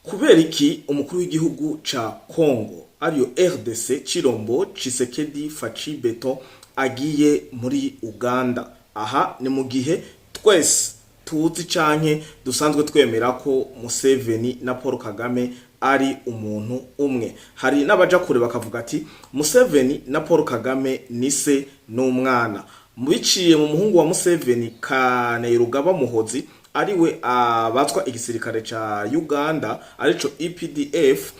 Kubera iki umukuru w'igihugu ca Congo, ariyo RDC, Chilombo Tshisekedi Fatshi Beton, agiye muri Uganda? Aha ni mu gihe twese tuzi canke dusanzwe twemera ko Museveni na Paul Kagame ari umuntu umwe. Hari n'abaja kure bakavuga ati Museveni na Paul Kagame ni se n'umwana. Biciye mu muhungu wa Museveni, Kainerugaba Muhozi, ariwe abatwa igisirikare ca Uganda, arico UPDF,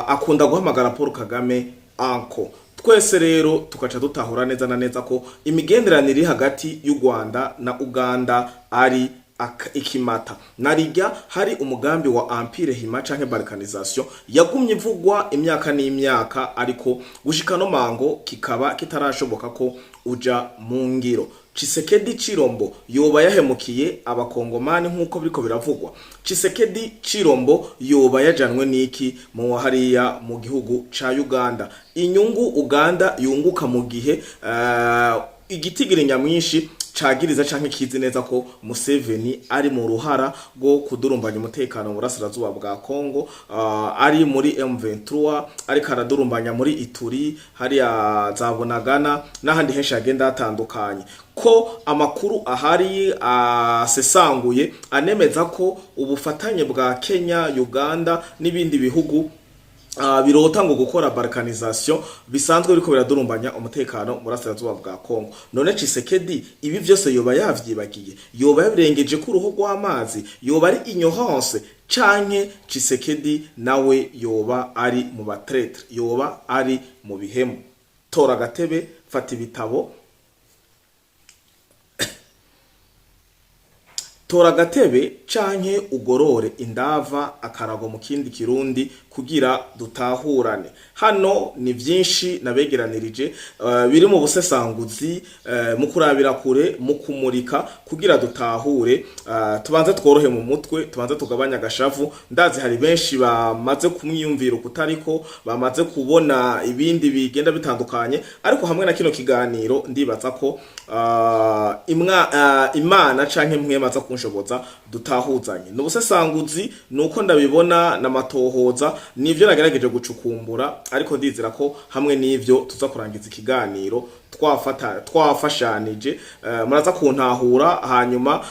akunda guhamagara Paul Kagame uncle. Twese rero tukaca dutahura neza na neza ko imigenderanire iri hagati y'u Rwanda na Uganda ari ikimata. Narirya hari umugambi wa Empire Hima canke balkanisation yagumye ivugwa imyaka n'imyaka, ariko gushika no mango kikaba kitarashoboka ko uja mu ngiro. Tshisekedi Chilombo yoba yahemukiye abakongomani nk'uko biriko biravugwa? Tshisekedi Chilombo yoba yajanwe n'iki mu hariya mu gihugu ca Uganda? Inyungu Uganda yunguka mu gihe igitigiri nyamwinshi cagiriza canke kizi neza ko Museveni ari mu ruhara rwo kudurumbanya umutekano mu burasirazuba bwa Congo, ari muri M23, ariko aradurumbanya muri Ituri, hariya za Bunagana n'ahandi henshi hagenda hatandukanye, ko amakuru ahari asesanguye anemeza ko ubufatanye bwa Kenya, Uganda n'ibindi bihugu birota ngo gukora balkanisation bisanzwe biriko biradurumbanya umutekano mu burasirazuba bwa Congo. None Tshisekedi ibi vyose yoba yavyibagiye? Yoba yabirengeje ko uruhu rw'amazi? Yoba ari ignorance, canke Tshisekedi nawe yoba ari mu ba traîtres, yoba ari mu bihemu? Tora agatebe, fata ibitabo, tora agatebe canke ugorore indava akarago mu kindi kirundi kugira dutahurane. Hano ni vyinshi nabegeranirije, biri mu busesanguzi, mu kurabira kure, mu kumurika kugira dutahure, tubanze tworohe mu mutwe, tubanze tugabanya agashavu. Ndazi hari benshi bamaze kumwiyumvira ukutariko, bamaze kubona ibindi bigenda bitandukanye, ariko hamwe na kino kiganiro ndibaza ko Imana canke mwemaza kunshoboza dutahuzanye. Nubusesanguzi nuko ndabibona namatohoza, nivyo nagerageje gucukumbura, ariko ndizera ko hamwe n'ivyo tuza kurangiza ikiganiro twafata twafashanije, muraza kuntahura. Hanyuma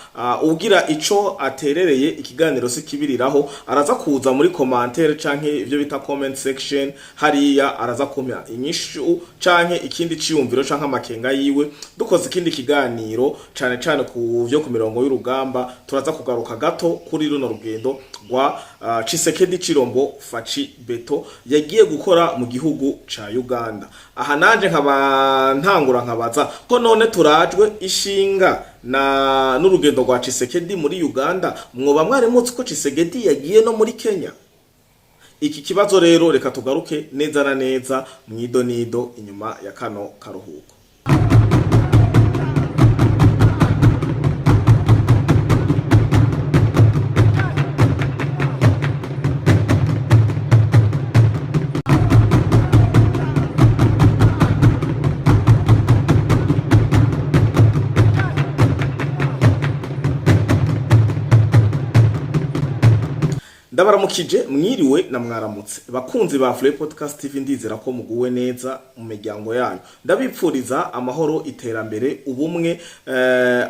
ugira ico aterereye ikiganiro sikibiriraho, araza kuza muri commentaire canke ivyo bita comment section hariya, araza kumpa inyishu canke ikindi ciyumviro canke amakenga yiwe. Dukoze ikindi kiganiro cane cane ku vyo ku mirongo y'urugamba, turaza kugaruka gato kuri runo rugendo rwa Tshisekedi Chilombo Fatshi Beto yagiye gukora mu gihugu ca Uganda. Aha nanje nkaba ntangura nkabaza ko none turajwe ishinga na n'urugendo rwa Tshisekedi muri Uganda, mwoba mwari muzi ko Tshisekedi yagiye no muri Kenya? Iki kibazo rero reka tugaruke neza na neza mwido nido inyuma ya kano karuhuko. Ndabaramukije, mwiriwe na mwaramutse, bakunzi ba Flay Podcast TV. Ndizera ko muguwe neza mu miryango yanyu. Ndabipfuriza amahoro, iterambere, ubumwe,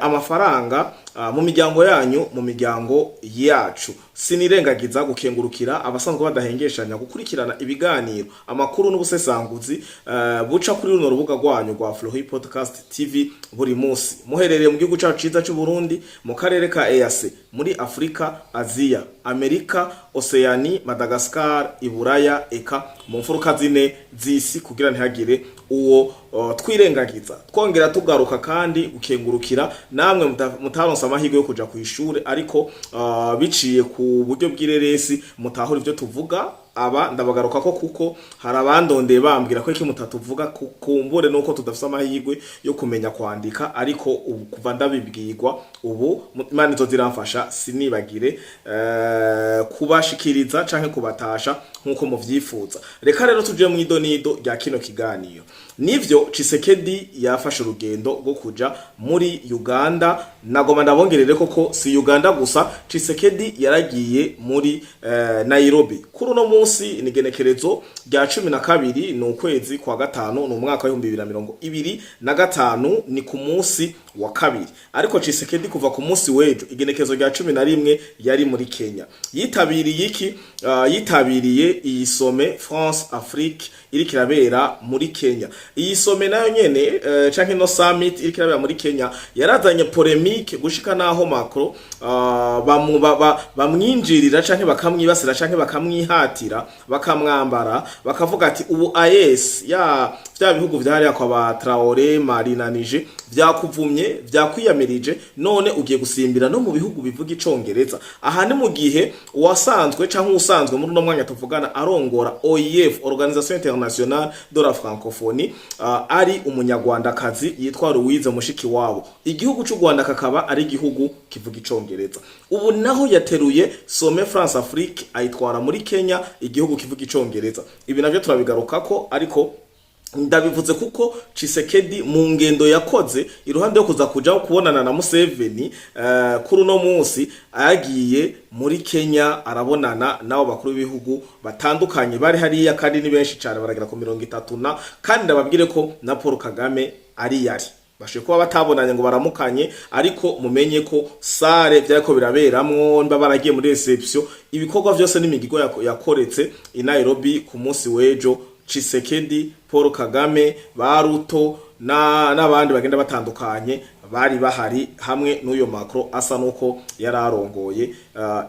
amafaranga mu miryango yanyu, mu miryango yacu. Sinirengagiza gukengurukira abasanzwe badahengeshanya gukurikirana ibiganiro, amakuru n'ubusesanguzi buca kuri runo rubuga rwanyu rwa Flay Podcast TV buri munsi, muherereye mu gihugu cyacu ciza cy'u Burundi, mu karere ka EAC, muri Afrika, Aziya, Amerika, Oceani, Madagascar, Iburaya, eka mu mfuruka zine z'isi, kugira ntihagire uwo twirengagiza. Twongera tugaruka kandi gukengurukira namwe mutaronse amahirwe yo kuja ku ishure, ariko biciye ku buryo bw'ireresi mutahura ivyo tuvuga. Aba ndabagaruka ko kuko hari abandondeye bambwira ko iki mutatuvuga, kumbure nuko tudafise amahirwe yo kumenya kwandika, ariko ubu kuva ndabibwirwa ubu Imana izo ziramfasha, sinibagire kubashikiriza canke kubatasha nkuko muvyifuza. Reka rero tuje mu idonido rya kino kiganiro. Nivyo, Tshisekedi yafashe urugendo rwo kuja muri Uganda. Nagoma ndabongerere koko si Uganda gusa, Tshisekedi yaragiye muri Nairobi. Kuri uno munsi ni genekerezo rya 12, ni ukwezi kwa gatanu, ni umwaka wa 2025, ni ku munsi wa kabiri. Ariko Tshisekedi kuva ku munsi w'ejo, igenekerezo rya 11, yari muri Kenya. Yitabiriye iki? Yitabiriye iyi sommet France Afrique iriko irabera muri Kenya. Iyi sommet nayo nyene, canke no summit iriko irabera muri Kenya, yarazanye polémique gushika naho Macron bamwinjirira canke bakamwibasira canke bakamwihatira, bakamwambara, bakavuga ati ubu AES ya vya bihugu vyahariya kwa ba Traoré, Mali na Niger, vyakuvumye, vyakwiyamirije, none ugiye gusimbira no mu bihugu bivuga icongereza. Aha ni mu gihe uwasanzwe canke usanzwe muri uno mwanya tuvugana arongora OIF, Organisation Internationale de la Francophonie, ari umunyarwandakazi yitwa Louise Mushikiwabo. Igihugu c'u Rwanda kakaba ari igihugu kivuga icongereza. Ubu naho yateruye Sommet France Afrique ayitwara muri Kenya, igihugu kivuga icongereza. Ibi navyo turabigarukako, ariko ndabivuze kuko Tshisekedi mu ngendo yakoze, iruhande yo kuza kuja kubonana na Museveni, kuri uno munsi yagiye muri Kenya, arabonana n'abo bakuru b'ibihugu batandukanye bari hariya, kandi ni benshi cyane, baragera ku 30. Na kandi ndababwire ko na Paul Kagame ari yari bashoboye kuba batabonanye ngo baramukanye, ariko mumenye ko salle vyariko biraberamwo, niba baragiye muri réception, ibikorwa vyose n'imigigo yakoretse i Nairobi ku munsi w'ejo, Tshisekedi, Paul Kagame, Baruto na n'abandi bagenda batandukanye bari bahari hamwe n'uyo Macron asa nuko yari arongoye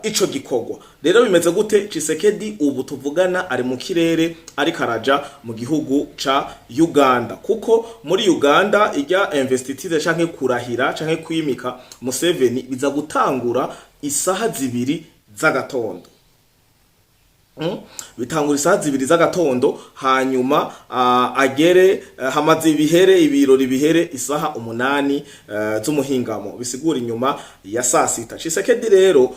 ico gikorwa. Rero bimeze gute? Tshisekedi ubu tuvugana ari mu kirere, ariko araja mu gihugu ca Uganda, kuko muri Uganda ijya investiture canke kurahira canke kwimika Museveni biza gutangura isaha 2 z'agatondo. Bitangura isaha 2 z'agatondo, hanyuma agere hamaze ibihere, ibirori bihere isaha 8 z'umuhingamo, bisigura inyuma ya saa sita. Tshisekedi rero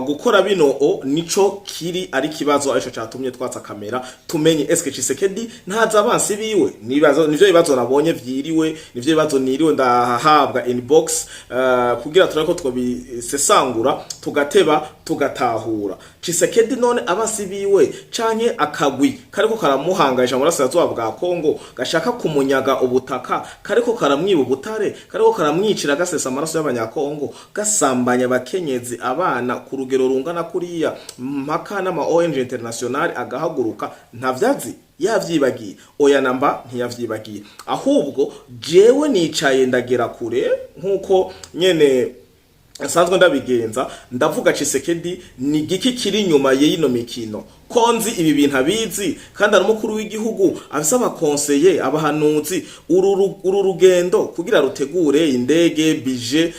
gukora bino o nico kiri ari kibazo, arico catumye twatsa kamera tumenye eske Tshisekedi ntaza abansi biwe. Nibazo nivyo bibazo nabonye vyiriwe, nivyo bibazo niriwe ndahabwa inbox, kugira turako twobisesangura, tugateba tugatahura. Tshisekedi none abasi biwe canke akagwi kariko karamuhangaisha mu burasirazuba bwa Kongo, gashaka kumunyaga ubutaka, kariko karamwiba ubutare, kariko karamwicira, gasesa amaraso y'abanyakongo, gasambanya abakenyezi, abana ku rugero rungana kuriya, mpaka n'ama ONG international agahaguruka, ntavyazi? Yavyibagiye? Oya namba, ntiyavyibagiye. Ahubwo jewe nicaye ndagera kure nkuko nyene nsanzwe ndabigenza, ndavuga Tshisekedi ni giki kiri inyuma y'ino mikino, ko nzi ibi bintu abizi kandi ari umukuru w'igihugu afise abakonseye, abahanuzi. Uru rugendo kugira rutegure indege bije,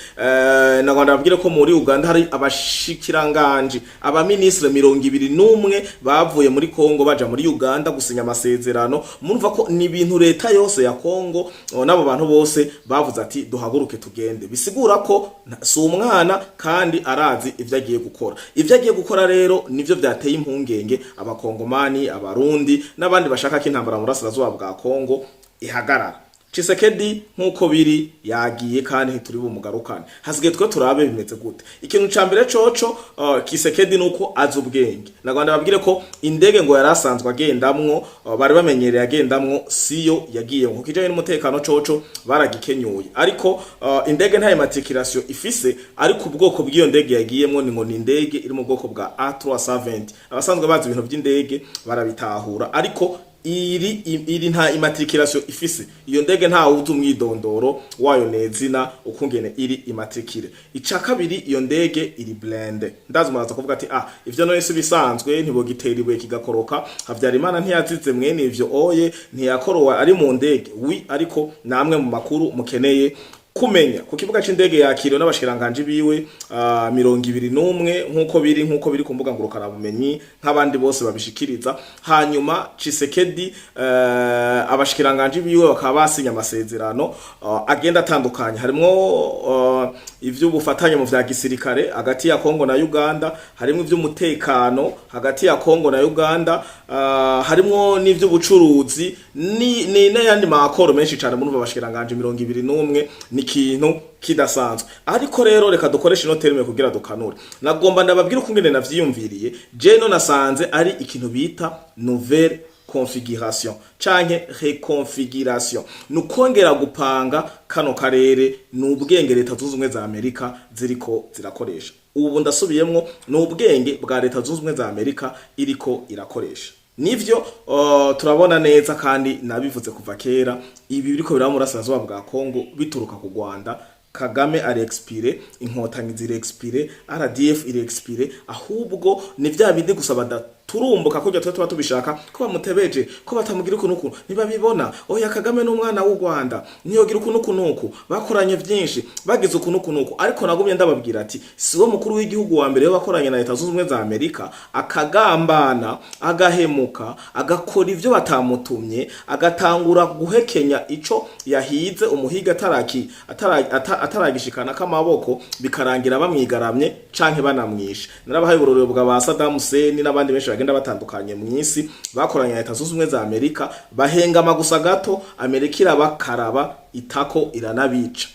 na Rwanda babwire ko muri Uganda hari abashikiranganje, abaministre 21 bavuye muri Kongo baja muri Uganda gusinya amasezerano. Murumva ko ni ibintu leta yose ya Kongo, n'abo bantu bose bavuze ati duhaguruke tugende, bisigura ko si umwana kandi arazi ivyo agiye gukora. Ivyo agiye gukora rero nivyo vyateye impungenge abakongomani, abarundi n'abandi bashaka ko intambara mu burasirazuba bwa Kongo ihagarara. Tshisekedi nk'uko biri yagiye kandi ntituri bumugarukane, hasigaye twe turabe bimeze gute. Ikintu ca mbere coco, Tshisekedi nuko azi ubwenge. Nagwanda babwire ko indege ngo yari asanzwe agendamwo, bari bamenyereye agendamwo, siyo yagiye ngo kijanye n'umutekano coco baragikenyuye, ariko indege nta immatriculation ifise, ariko ubwoko bw'iyo ndege yagiyemwo ni ngo ni indege iri mu bwoko bwa A320. Abasanzwe bazi ibintu by'indege barabitahura, ariko iri nta immatriculation ifise iyo ndege, nta wuzi umwidondoro wayo nezina ukungene iri immatriculée. Ica kabiri, iyo ndege iri blindée. Ndazi muraza kuvuga ati ah, ivyo none si bisanzwe, ntibogitera ibuye kigakoroka, Habyarimana ntiyazize mwene ivyo, oye ntiyakorowa ari mu ndege wi. Ariko namwe mu makuru mukeneye Kumenya ku kibuga c'indege yakiriwe n'abashikiranganje biwe 21, nk'uko biri ku mbuga ngurukanabumenyi, nk'abandi bose babishikiriza. Hanyuma Tshisekedi, abashikiranganje biwe bakaba basinya amasezerano agenda atandukanye, harimwo ivy'ubufatanye mu vya gisirikare hagati ya Kongo na Uganda, harimwo ivy'umutekano hagati ya Kongo na Uganda, harimwo n'ivy'ubucuruzi ni n'ayandi makoro menshi cane. Muri abashikiranganje 21 ni ikintu kidasanzwe. Ariko rero reka dukoreshe ino terme kugira dukanure. Nagomba ndababwira uko ngene navyiyumviriye. Je no nasanze ari ikintu bita nouvelle configuration canke reconfiguration, nukongera gupanga kano karere. Ni ubwenge Leta Zunze Ubumwe za Amerika ziriko zirakoresha ubu. Ndasubiyemwo, ni ubwenge bwa Leta Zunze Ubumwe za Amerika iriko irakoresha. Nivyo, turabona neza kandi nabivuze kuva kera, ibi biriko biraba mu burasirazuba bwa Kongo bituruka ku Rwanda. Kagame ari expiré, Inkotanyi ziri expiré, RDF iri expiré. Ahubwo ni vya bindi gusa badaturumbuka kurya tuba tubishaka, ko bamutebeje, ko batamugira uku nuku, ntibabibona. Oya, Kagame n'umwana w'u Rwanda, niyogira uku nuku nuku, bakoranye vyinshi, bagize uku nuku nuku. Ariko nagumye ndababwira ati si wo mukuru w'igihugu wa mbere bakoranye na Leta Zunze Ubumwe za Amerika akagambana, agahemuka, agakora ivyo batamutumye, agatangura guhekenya ico yahize umuhiga ataraki ataragishikana k'amaboko, bikarangira bamwigaramye canke banamwishe. Narabahaye uburorero bwa ba Saddam Hussein n'abandi benshi bagenda batandukanye mw'isi bakoranye na Leta Zunze Ubumwe za Amerika, bahengama gusa gato, Amerika irabakaraba itako, iranabica.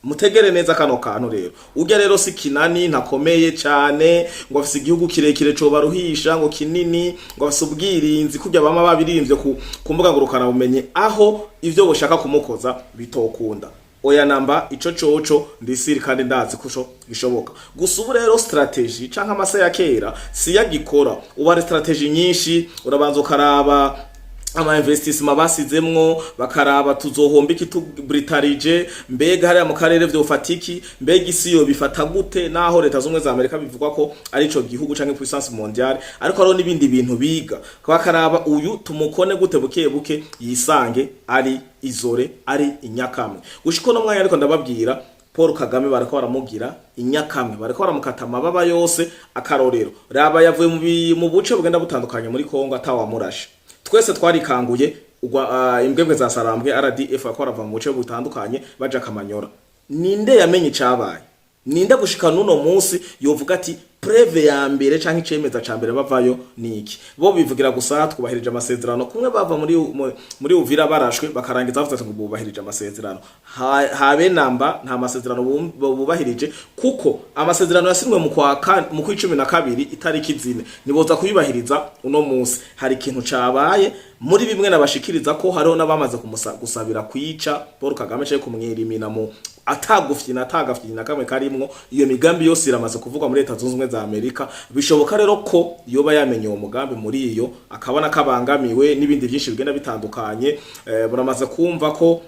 Mutegere neza kano kantu rero. Urya rero si kinani, ntakomeye cyane ngo afise igihugu kirekire cobaruhisha, ngo kinini, ngo afise ubwirinzi kurya bama babiririmvye ku mbuga ngurukana bumenyi, aho ivyo boshaka kumukoza bitokunda. Oya namba, ico coco ndisiri kandi ndazi kuco gishoboka. Gusa ubu rero strategy canke amase ya kera si yagikora. Ubu hari strategy nyinshi. Urabanza ukaraba ama investissement basizemwo, bakaraba tuzohomba iki tubritarije, mbega hariya mu karere vyofatiki, mbega isi yo bifata gute, naho Leta Zumwe za Amerika bivugwa ko ari ico gihugu canke puissance mondiale. Ariko hariho n'ibindi bintu biga, bakaraba uyu tumukone gute buke buke yisange ari isolé, ari inyakamwe. Gushika no mwanya ariko ndababwira, Paul Kagame bariko baramugira inyakamwe, bariko baramukata amababa yose. Akarorero, raba yavuye mu buce bugenda butandukanye muri Kongo atawamurashe. Twese twarikanguye ugwa imbwebwe za Sarambwe RDF bariko barava mu buce butandukanye baja Kamanyora. Ninde yamenye icabaye? Ninde gushika nuno munsi yovuga ati preuve ya mbere canke icemeza ca mbere bavayo niki? Bo bivugira gusa twubahirije amasezerano. Kumwe bava muri Uvira barashwe, bakarangiza bavuze ngo bubahirije amasezerano. Habe namba, nta masezerano bubahirije, kuko amasezerano yasinwe mu kwa 12 itariki 4, niboza kuyubahiriza uno munsi. Hari ikintu cabaye muri bimwe nabashikiriza ko hariho n'abamaze gusabira kwica Paul Kagame cyo kumwirimina mu atagufyina, atagafyina kamwe karimwo. Iyo migambi yose iramaze kuvugwa muri Leta Zunze Ubumwe za Amerika. Bishoboka rero ko yoba yamenye uwo mugambi muri iyo, akabona kabangamiwe n'ibindi byinshi bigenda bitandukanye. Muramaze kumva ko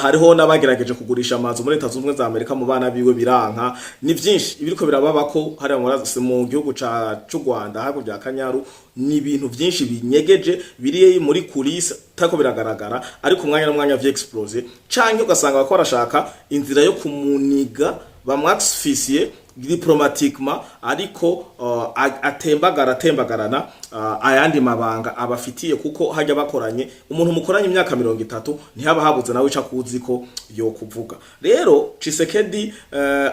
hariho n'abagerageje kugurisha amazu muri Leta Zunze Ubumwe za Amerika mu bana biwe, biranka. Ni byinshi ibiriko birababa ko hariya mu gihugu c'u Rwanda hakurya ya Kanyaru. Ni ibintu byinshi binyegeje biri muri coulisses tako biragaragara, ariko umwanya n'umwanya vyexplose, canke ugasanga bako barashaka inzira yo kumuniga, bamwasphyxie diplomatiquement, ariko atembagara atembagarana ayandi mabanga abafitiye, kuko hajya bakoranye. Umuntu mukoranye imyaka 30 ntihaba habuze nawe ica kuzi ko yo kuvuga. Rero Tshisekedi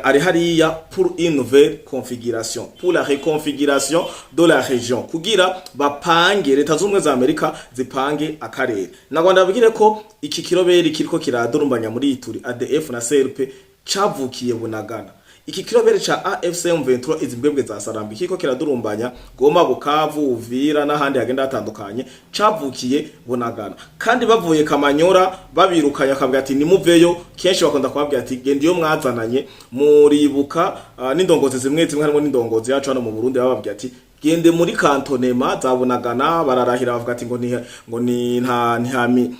ari hariya pour une nouvelle configuration, pour la reconfiguration de la région, kugira bapange, Leta Z'Ubumwe za Amerika zipange akarere. Nagwanda babwire ko iki kiroberi kiriko kiradurumbanya muri Ituri, ADF na CRP, cavukiye Bunagana. Iki kirobere ca AFC M23, izi mbwebwe za Sarambi, kiko kiradurumbanya Goma, Bukavu, Uvira n'ahandi hagenda hatandukanye, cavukiye Bunagana. Kandi bavuye Kamanyora babirukanye, akavuga ati nimuveyo. Kenshi bakunda kubabwira ati genda iyo mwazananye. Muribuka n'indongozi zimwe zimwe, harimo n'indongozi yacu hano mu Burundi, bababwira ati gende muri cantonnement za Bunagana. Bararahira bavuga ati ngo ni nta ntihami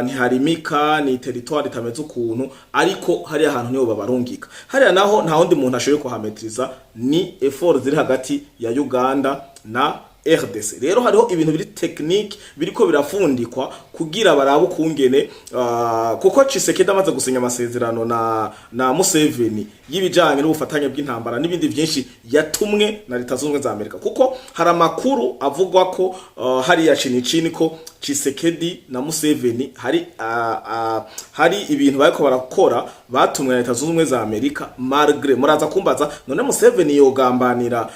ntiharimika, ni territoire itameze ukuntu. Ariko hariya hantu niho babarungika. Hariya naho nta wundi muntu ashoboye kuhametriza, ni effort ziri hagati ya Uganda na RDC. Rero hariho ibintu biri technique biriko birafundikwa kugira barabe ukungene, kuko Tshisekedi amaze gusinya amasezerano na Museveni y'ibijanye n'ubufatanye bw'intambara n'ibindi vyinshi, yatumwe na Leta Zunze Ubumwe za Amerika, kuko hari amakuru avugwa ko hariya chini ko Tshisekedi na Museveni hari ibintu bariko barakora batumwe na Leta Zunze Ubumwe za Amerika. Malgré muraza kumbaza, none Museveni yogambanira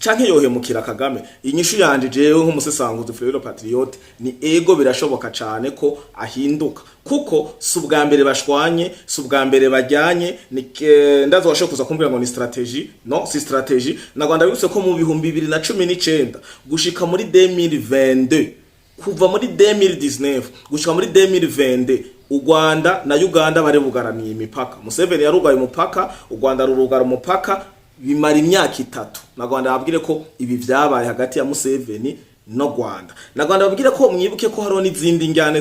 canke yohemukira Kagame? Inyishu yanje jewe nk'umusesanguzi Frero Patriote ni ego, birashoboka cane ko ahinduka, kuko si ubwa mbere bashwanye, si ubwa mbere bajyanye. Ni ndazo washobora kuza kumbwira ngo ni stratégie. No si stratégie. Na Rwanda bibutse ko mu 2019 gushika muri 2022, kuva muri 2019 gushika muri 2022, u Rwanda na Uganda bari bugaraniye imipaka. Museveni yarugaye umupaka, u Rwanda rurugara umupaka, bimara imyaka 3. Na Rwanda babwire ko ibi vyabaye hagati ya Museveni no Rwanda. Na Rwanda babwire ko mwibuke ko hariho n'izindi njyane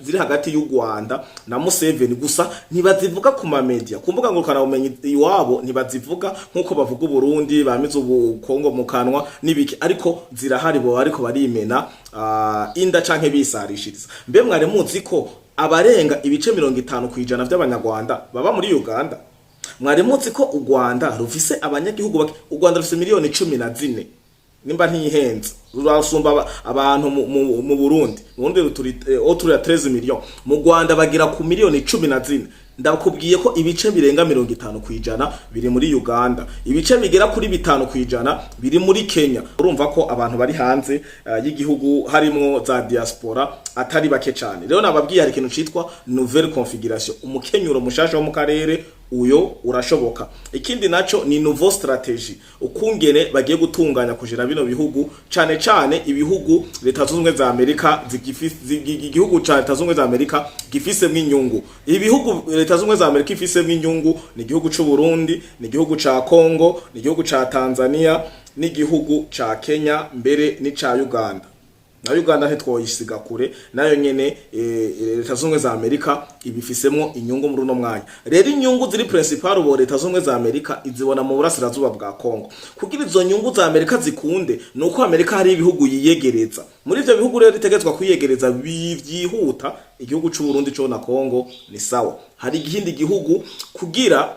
ziri hagati y'u Rwanda na Museveni, gusa ntibazivuga ku ma media, ku mbuga ngurukana bumenyi iwabo ntibazivuga nkuko bavuga Burundi bamize ubu Kongo mu kanwa n'ibiki, ariko zirahari. Bo ariko barimena inda canke bisarishiriza. Mbe mwari muzi ko abarenga ibice 50% vy'Abanyarwanda baba muri Uganda? Mwari muzi ko u Rwanda rufise abanyagihugu bake? U Rwanda rufise miliyoni 14 nimba ntihenze, rurasumba abantu mu Burundi. Mu Burundi ruturi autour ya 13 millions, mu Rwanda bagira ku miliyoni 14. Ndakubwiye ko ibice birenga 50% biri muri Uganda, ibice bigera kuri 5% biri muri Kenya. Urumva ko abantu bari hanze y'igihugu, harimwo za diaspora, atari bake cyane. Rero nababwiye, hari ikintu citwa nouvelle configuration, umukenyuro mushasha wo mu karere, uyo urashoboka. Ikindi naco ni nouveau stratégie, ukungene bagiye gutunganya kujira bino bihugu, cane cane ibihugu Leta Zunze Ubumwe za Amerika zigifise, igihugu ca Leta Zunze Ubumwe za Amerika gifisemwo inyungu. Ibihugu Leta Zunze Ubumwe za Amerika ifisemwo inyungu ni igihugu c'u Burundi, ni igihugu ca Congo, ni igihugu ca Tanzania, n'igihugu ca Kenya, mbere n'ica Uganda. Na Uganda ntitwoyisiga kure, nayo nyene Leta Zunze Ubumwe za Amerika ibifisemwo inyungu muri uno mwanya. Rero inyungu ziri principal ubo Leta Zunze Ubumwe za Amerika izibona mu burasirazuba bwa Congo. Kugira izo nyungu za Amerika zikunde, nuko Amerika hari ibihugu yiyegereza. Muri ivyo bihugu rero itegetswa kwiyegereza vyihuta, igihugu c'u Burundi co na Congo ni sawa. Hari igihindi gihugu kugira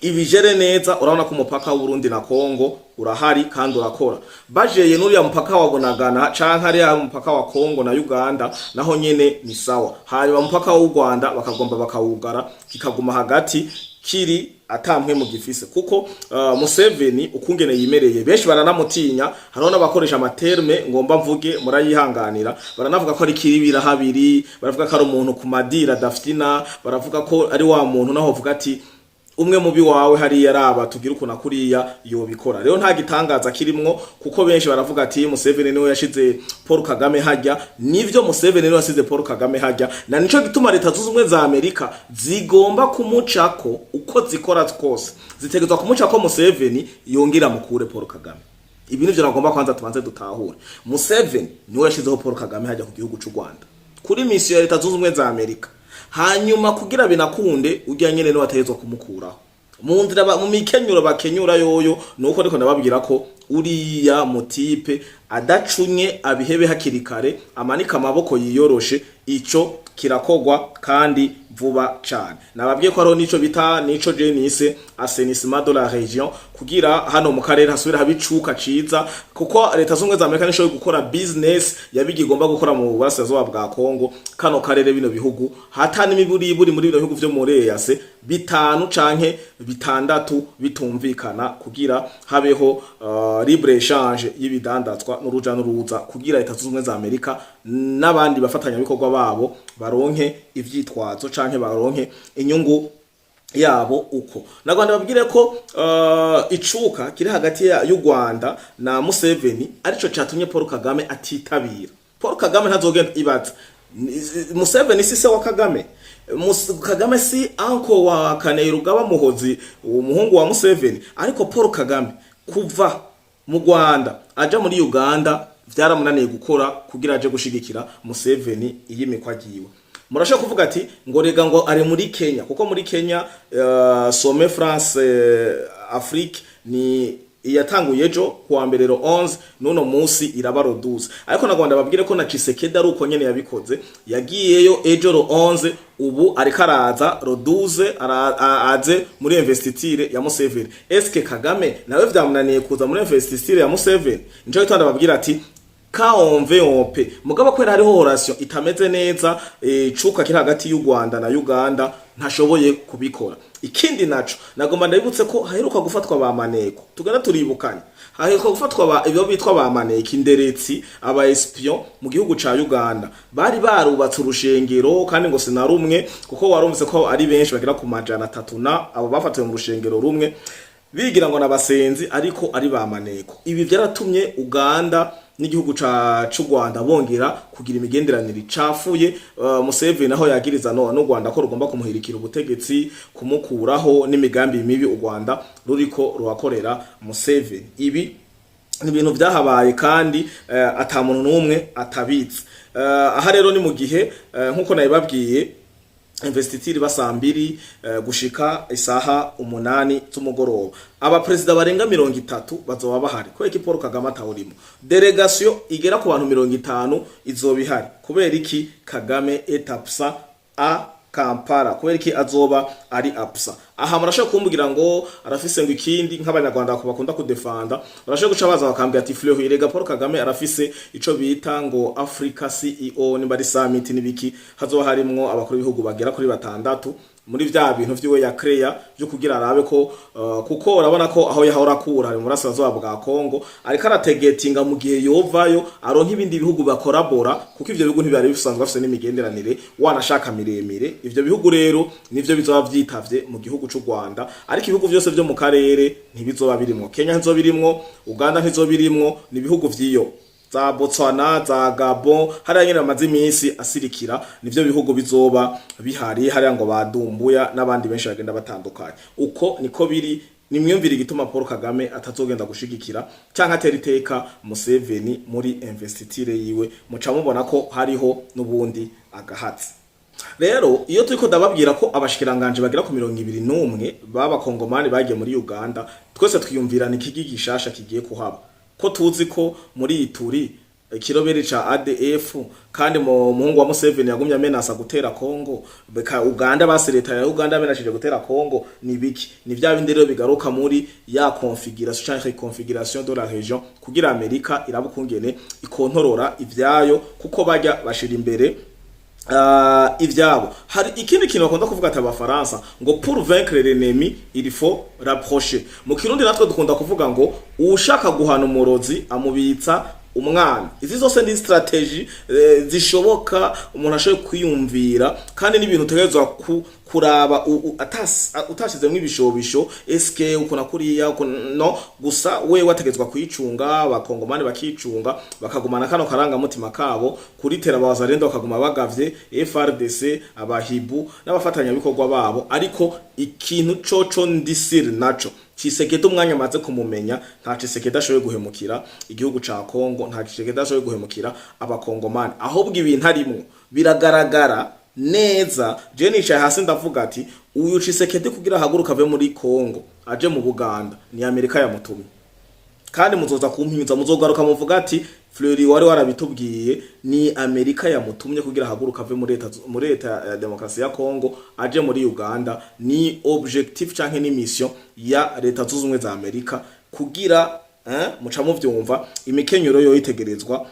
ibijere neza. Urabona ko umupaka w'Uburundi na Kongo urahari kandi urakora. Bajeye n'uriya mupaka wa Bunagana canke ariya mupaka wa Kongo na Uganda, naho nyene ni sawa. Hanyuma umupaka w'u Rwanda bakagomba bakawugara, kikaguma hagati kiri atamwe mu gifise, kuko Museveni ukungene yimereye, benshi baranamutinya. Hariho n'abakoresha ama termes ngomba mvuge, murayihanganira. Baranavuga ko ari kiribira habiri, baravuga ko ari umuntu ku madira daftina, baravuga ko ari wa muntu naho vuga ati umwe mubi wawe hariya araba tugira ukuntu kuriya yobikora. Rero nta gitangaza kirimwo, kuko benshi baravuga ati Museveni niwe yashize Paul Kagame hajya. Nivyo, Museveni niwe yashize Paul Kagame hajya, na nico gituma Leta Zunze Ubumwe za Amerika zigomba kumucako. Uko zikora twose zitegerezwa kumucako Museveni, yongera mukure Paul Kagame. Ibi nivyo nagomba kwanza tubanze dutahure. Museveni niwe yashizeho Paul Kagame hajya ku gihugu c'u Rwanda kuri misiyo ya Leta Zunze Ubumwe za Amerika. Hanyuma kugira binakunde, ujya nyene niwe ategetswe kumukuraho mu nzira mu mikenyuro bakenyura yoyo. Nuko ariko ndababwira ko uriya mu type adacunye abihebe hakiri kare, amanika amaboko yiyoroshe. Ico kirakogwa kandi vuba cane. Nababwiye ko hariho nico bita, nico je nise assainissement de la région, kugira hano mu karere hasubire haba icuka ciza, kuko Leta Zunze Ubumwe za Amerika nishoboye gukora business yabigi igomba gukora mu burasirazuba bwa Kongo, kano karere, bino bihugu hata n'imiburiburi muri bino bihugu vyo muri EAC bitanu canke bitandatu bitumvikana, kugira habeho libre échange y'ibidandazwa n'uruja n'uruza, kugira Leta Zunze Ubumwe za Amerika n'abandi bafatanyabikorwa babo baronke ivyitwazo canke baronke inyungu yabo. Uko na Rwanda babwire ko icuka kiri hagati y'u Rwanda na Museveni arico catumye Paul Kagame atitabira. Paul Kagame ntazogenda. Ibaza, Museveni si se wa Kagame? Kagame si uncle wa Kainerugaba Muhozi, umuhungu wa Museveni? Ariko Paul Kagame kuva mu Rwanda aja muri Uganda vyaramunaniye gukora kugira aje gushigikira Museveni iyimikwa ryiwe. Murashobora kuvuga ati ngo rega ngo ari muri Kenya, kuko muri Kenya Sommet France Afrique ni Yatanguye ejo kuwa mbere le 11, nuno munsi iraba le 12. Ariko nagomba babwire ko na Tshisekedi ari uko nyene yabikoze, yagiyeyo ejo le 11, ubu ariko araza le 12, aze muri investiture ya Museveni. Eske Kagame nawe vyamunaniye kuza muri investiture ya Museveni? Nico gitanda babwira ati ka on veut, on peut. Mugabo kwera hariho relation itameze neza, cuka kiri hagati y'u Rwanda na Uganda, ntashoboye kubikora. Ikindi naco nagomba ndabibutse ko haheruka gufatwa ba maneko, tugana turibukanye, haheruka gufatwa ba ibyo bitwa ba maneko, inderetsi, aba espion mu gihugu ca Uganda. Bari barubatse urushengero, kandi ngo sinarumwe, kuko warumvise ko ari benshi bagera ku 300, na abo bafatiwe mu rushengero rumwe bigira ngo nabasenzi ariko ari ba maneko. Ibi byaratumye Uganda n'igihugu ca c'u Rwanda bongera kugira imigenderanire icafuye. Museveni aho yagiriza no n'u Rwanda ko rugomba kumuhirikira ubutegetsi, kumukuraho, n'imigambi mibi u Rwanda ruriko ruhakorera Museveni. Ibi ni ibintu byahabaye kandi ata muntu n'umwe atabitse. Aha rero ni mu gihe, nkuko nabibabwiye, investiture ba 2:00 gushika isaha 8 z'umugoroba, abaperezida barenga 30 bazoba bahari. Kubera iki Paul Kagame atawurimo? Délégation igera ku bantu 50 izoba ihari. Kubera iki Kagame est absent à Kampala? Kubera iki azoba ari absent? Aha murashobora kumbwira ngo arafise ngo ikindi, nk'abanyarwanda bakunda kudefanda, barashobora guca baza bakambwira ati: "Fleury, erega Paul Kagame arafise ico bita ngo Africa CEO, nimba ari summit n'ibiki, hazoba harimwo abakuru b'ibihugu bagera kuri batandatu muri vya bintu vyiwe ya Crea byo kugira arabe ko kuko urabona ko aho yahora akura hari mu burasirazuba bwa Kongo, ariko arategetinga mu gihe yovayo aronka ibindi bihugu bakorabora, kuko ivyo bihugu ntibari bisanzwe bafise n'imigenderanire wanashaka miremire. Ivyo bihugu rero nivyo bizoba vyitavye mu gihugu c'u Rwanda, ariko ibihugu vyose vyo mu karere ntibizoba birimwo. Kenya ntizoba birimwo, Uganda ntizoba birimwo, ni ibihugu vyiyo za Botswana, za Gabon, hariya nyene bamaze iminsi asirikira, nivyo bihugu bizoba bihari hariya, ngo badumbuya n'abandi benshi bagenda batandukanye. Uko niko biri. Nimwiyumvire igituma Paul Kagame atazogenda gushigikira canke atera iteka Museveni muri investiture yiwe, muca mubona ko hariho n'ubundi agahatsi. Rero iyo turiko ndababwira ko abashikiranganje bagera ku 21 b'abakongomani bagiye muri Uganda, twese twiyumvira ni ikigi gishasha kigiye kuhaba, ko tuzi ko muri Ituri ikiroberi ca ADF, kandi mu muhungu wa Museveni yagumye amenasa gutera Kongo, beka Uganda base leta ya Uganda amenashije gutera Kongo. Ni biki? Ni vya bindi rero bigaruka muri ya configuration canke reconfiguration de la région, kugira Amerika irabukungene ikontorora ivyayo, kuko bajya bashira imbere ivyabo. Hari ikindi kintu bakunda kuvuga ati abafaransa ngo: "Pour vaincre l'ennemi, il faut rapprocher." Mu Kirundi natwe dukunda kuvuga ngo ushaka guhana umurozi amubitsa umwana. Izi zose ni stratégie zishoboka umuntu ashoboye kwiyumvira, kandi n'ibintu utegerezwa kuraba utashizemwo ibishobisho, eske uko na kuriya uko no gusa we wategetswa kwicunga, abakongomani bakicunga, bakagumana kano karangamutima kabo kuri terabazarendo, bakaguma bagavye FRDC, abahibu n'abafatanyabikorwa babo. Ariko ikintu coco ndisiri naco, Tshisekedi umwanya amaze kumumenya, nta Tshisekedi ashoboye guhemukira igihugu ca Kongo, nta Tshisekedi ashoboye guhemukira abakongomani. Ahubwo ibintu arimwo biragaragara neza. Je nicaye hasi ndavuga ati uyu Tshisekedi kugira ahaguruka ave muri Kongo aje mu Buganda, ni Amerika yamutumye. Kandi muzoza kumpinyuza, muzogaruka muvuga ati: "Fleury, wari warabitubwiye, ni Amerika yamutumye kugira ahaguruka ave muri leta ya demokarasi ya Kongo aje muri Uganda." Ni objectif canke ni mission ya Leta Zunze Ubumwe za Amerika kugira muca muvyumva, imikenyero yo itegerezwa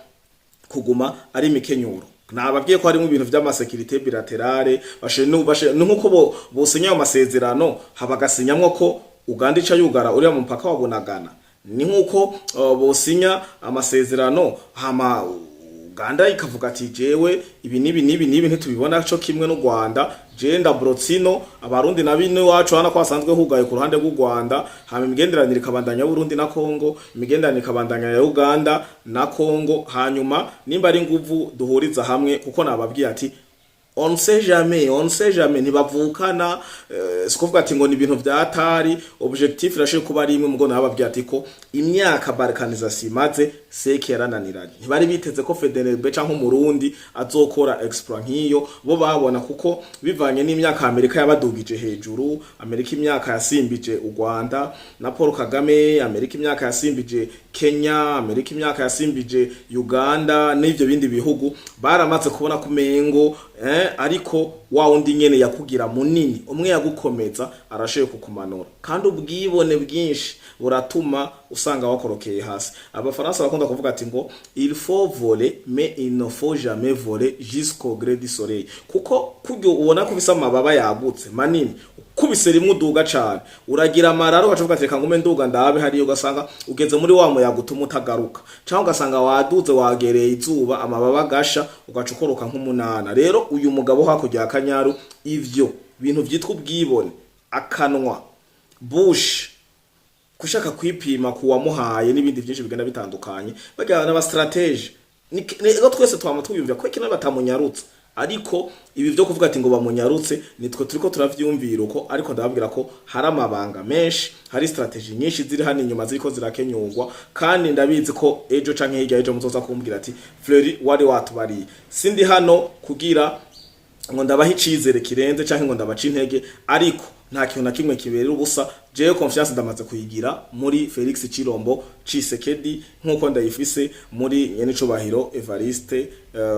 kuguma ari imikenyuro. Nababwiye ko harimo ibintu vy'ama sécurité bilatérale, bashe nkuko bo bosinya ayo masezerano, habagasinyamwo ko Uganda ica yugara uriya mupaka wa Bunagana. Ni nkuko bosinya amasezerano, hama Uganda ikavuga ati: "Jewe ibi nibi nibi nibi ntitubibona co kimwe n'u Rwanda, je ndabrotsino abarundi na bino iwacu hana ko hasanzwe hugaye ku ruhande rw'u Rwanda." Hama imigenderanire ikabandanya y'Uburundi na Kongo, imigenderanire ikabandanya ya Uganda na Kongo, hanyuma nimba ari nguvu duhuriza hamwe, kuko nababwiye ati On ne sait jamais, on ne sait jamais, ntibavukana. Sikuvuga ati ngo ni ibintu vyatari objectif irashoboye kuba ari imwe, mugo nababwiye ati ko imyaka balkanisation imaze seke yarananiranye. Ntibari biteze ko FDNB canke umurundi azokora exploit nk'iyo bo babona, kuko bivanye n'imyaka Amerika yabadugije hejuru, Amerika imyaka yasimbije u Rwanda na Paul Kagame, Amerika imyaka yasimbije Kenya, Amerika imyaka yasimbije Uganda n'ivyo bindi bihugu, baramaze kubona kumengo ariko wa wundi nyene yakugira munini, umwe yagukomeza arashoboye kukumanura, kandi ubwibone bwinshi buratuma usanga wakorokeye hasi. Abafaransa bakunda kuvuga ati ngo "Il faut voler, mais il ne faut jamais voler jusqu'au gré du soleil", kuko kuryo ubona ko ufise amababa yagutse manini, kubise rimwe uduga cane uragira amararo, ugaca uvuga ati reka ngume nduga ndabe hariya, ugasanga ugeze muri wa muyaga utuma utagaruka, cyangwa ugasanga waduze wagereye izuba, amababa agasha, ugaca ukoroka nk'umunana. Rero uyu mugabo hakurya ya Kanyaru, ivyo bintu vyitwa ubwibone, akanwa bush, kushaka kwipima kuwamuhaye n'ibindi byinshi bigenda bitandukanye, bagira n'aba stratège ni twese twama twiyumvira ko kino batamunyarutse, ariko ibi byo kuvuga ati ngo bamunyarutse nitwe turiko turavyumvira uko. Ariko ndababwira ko hari amabanga menshi, hari stratégie nyinshi ziri hano inyuma ziriko zirakenyurwa, kandi ndabizi ko ejo canke hirya ejo muzoza kumbwira ati "Fleury, wari watubariye." Sindi hano kugira ngo ndabaha icizere kirenze canke ngo ndabaca intege, ariko nta kintu na kimwe kiberera ubusa. Jewe confiance ndamaze kuyigira muri Felix Chilombo Tshisekedi, nkuko ndayifise muri nyenicubahiro Evariste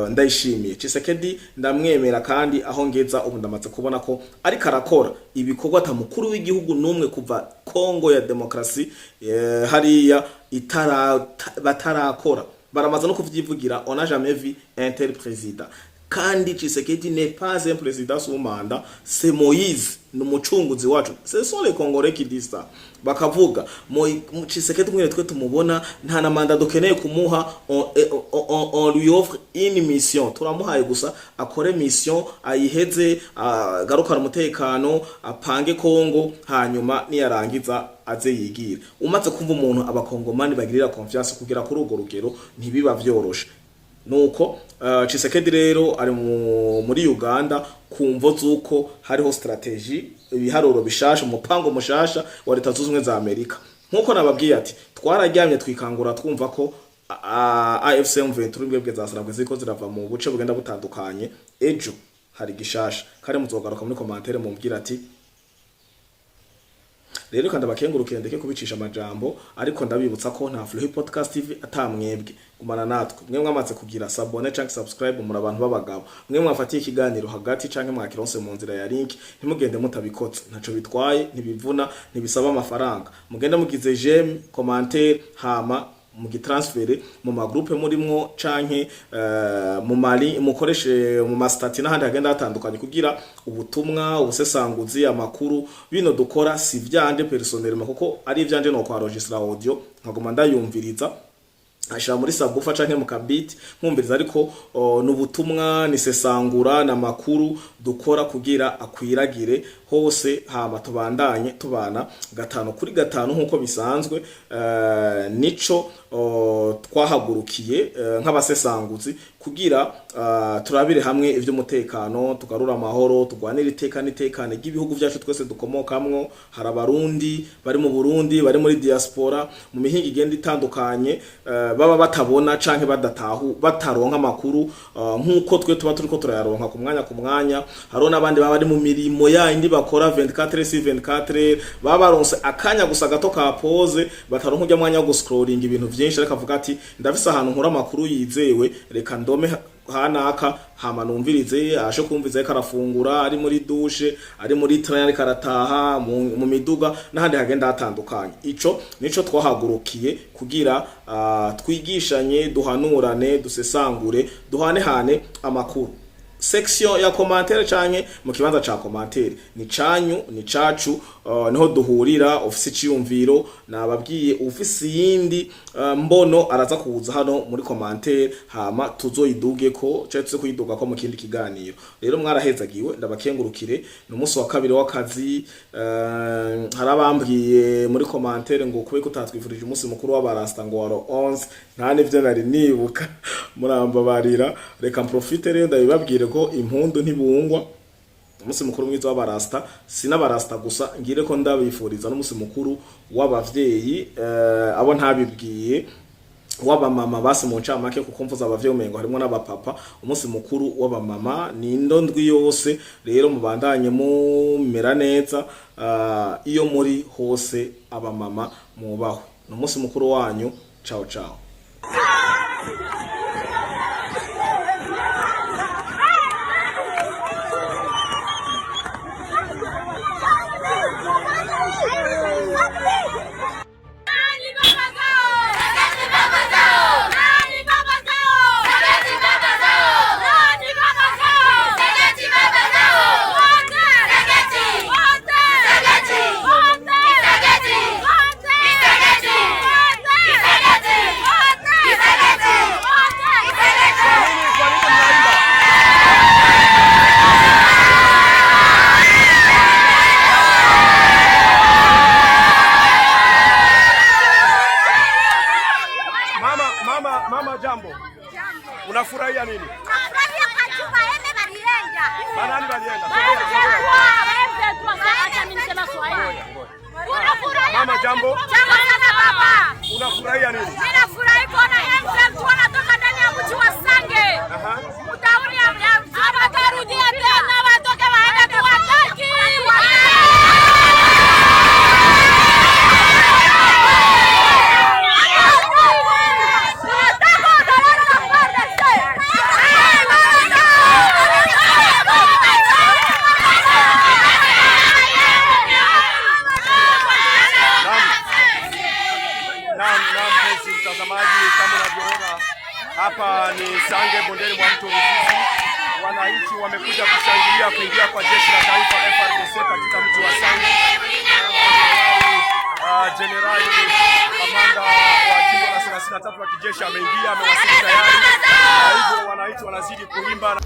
Ndayishimiye. Tshisekedi ndamwemera, kandi aho ngeza ubu ndamaze kubona ko ariko arakora ibikorwa ata mukuru w'igihugu n'umwe kuva Kongo ya demokrasi hariya itara batarakora. Baramaze no kuvyivugira, on n'a jamais vu un tel président. Kandi Tshisekedi n'est pas un président sous mandat, c'est Moïse, ni umucunguzi wacu. Ce sont les Congolais qui disent ça. Bakavuga Tshisekedi mwene twe tumubona nta na mandat dukeneye kumuha, on lui offre une mission, turamuhaye gusa akore mission ayiheze, agarukane umutekano, apange Kongo, hanyuma niyarangiza aze yigire. Umaze kumva umuntu abakongomani bagirira confiance kugera kuri urwo rugero, ntibiba vyoroshe. Nuko Tshisekedi rero ari muri Uganda ku mvo z'uko hariho stratégie, ibiharuro bishasha, umupango mushasha wa Leta Zunze Ubumwe za Amerika. Nkuko nababwiye ati twararyamye twikangura twumva ko AFC M23 imbwebwe za Sarambwe ziriko zirava mu buce bugenda butandukanye. Ejo hari gishasha kandi muzogaruka muri commentaire mumbwira ati. Rero kandi abakengurukire, ndeke kubicisha amajambo, ariko ndabibutsa ko nta Flohi Podcast TV atamwebwe. Gumana natwe, mwe mwamaze kugira s'abonner canke subscribe, muri abantu b'abagabo. Mwe mwafatiye ikiganiro hagati canke mwakironse mu nzira ya link, ntimugende mutabikotse, ntaco bitwaye, ntibivuna, ntibisaba amafaranga. Mugende mugize j'aime, commentaire, hama mugitransfere mu magroupe murimwo canke mu mali mukoreshe mu ma statuts n'ahandi hagenda hatandukanye, kugira ubutumwa, ubusesanguzi, amakuru bino dukora si vyanje personnellement, kuko ari ivyanje no kwa registra audio nkaguma ndayumviriza, ashira muri subwoofer canke mu kabit nkumviriza, ariko nubutumwa nisesangura na makuru dukora kugira akwiragire hose, hama tubandanye tubana gatanu kuri gatanu nkuko bisanzwe. Nico twahagurukiye nk'abasesanguzi kugira turabire hamwe ivy'umutekano, tugarura amahoro, turwanire iteka n'itekane ry'ibihugu vyacu twese dukomokamwo. Hari abarundi bari mu Burundi, bari muri diaspora, mu mihinga igenda itandukanye, baba batabona canke badatahu, bataronka amakuru nkuko twe tuba turiko turayaronka ku mwanya ku mwanya. Hariho n'abandi baba bari mu mirimo yindi bakora 24 sur 24, baba baronse akanya gusa gato ka pause, bataronka urya mwanya wo guscrolling ibintu vyinshi, ariko avuga ati ndafise ahantu nkura amakuru yizewe, reka ndome hanaka hama numvirize. Ashe kumviza ariko arafungura, ari muri douche, ari muri train, ariko arataha, mu miduga n'ahandi hagenda hatandukanye. Ico nico twahagurukiye kugira twigishanye, duhanurane, dusesangure, duhanehane amakuru. Section ya commentaire canke mu kibanza ca commentaire ni canyu, ni cacu, niho duhurira. Ufise iciyumviro, nababwiye, ufise iyindi mbono araza kuza hano muri commentaire, hama tuzoyiduge ko canke tuze kuyiduga ko mu kindi kiganiro. Rero mwarahezagiwe, ndabakengurukire. Ni umunsi wa kabiri w'akazi. Hari abambwiye muri commentaire ngo kube kutatwifurije umunsi mukuru w'abarasta ngo waro 11, nta nivyo nari nibuka, murambabarira. Reka mprofite rero ndabibabwire. ko impundu ntibungwa. Umunsi mukuru mwiza w'abarasta, si n'abarasta gusa, ngire ko ndabifuriza n'umunsi mukuru w'abavyeyi, abo ntabibwiye, w'abamama basi mu ncamake, kuko mvuze abavyeyi umengo harimo n'abapapa. Umunsi mukuru w'abamama ni indondwi yose. Rero mubandanye mumera neza, iyo muri hose, abamama mubahwe, ni umunsi mukuru wanyu. Ciao ciao. Nani baba zao? Nani baba zao? Nani baba zao? Nani baba zao? Nani baba zao? Nani baba zao? Wote! Wote! Wote! Wote! Wote! Wote! Wote! Kwa nini mnaimba? Mama, mama, mama, jambo. Unafurahia nini? Banani walienda? Mama, jambo. Jambo sana baba. Unafurahia nini? Ninafurahi kuona M23 wanatoka ndani ya mji wa Sange. Aha. Mtauni ya hawatarudia tena, watoke waende tuwataki. Naam, naam, mpenzi mtazamaji, kama unavyoona hapa ni Sange bondeni mwa mto Ruzizi. Wananchi wamekuja kushangilia kuingia kwa jeshi la taifa FARDC katika mji wa Sange. Jenerali kamanda wa jimbo la 33 wa kijeshi ameingia, amewasili tayari. Kwa hivyo wananchi wanazidi kuimba.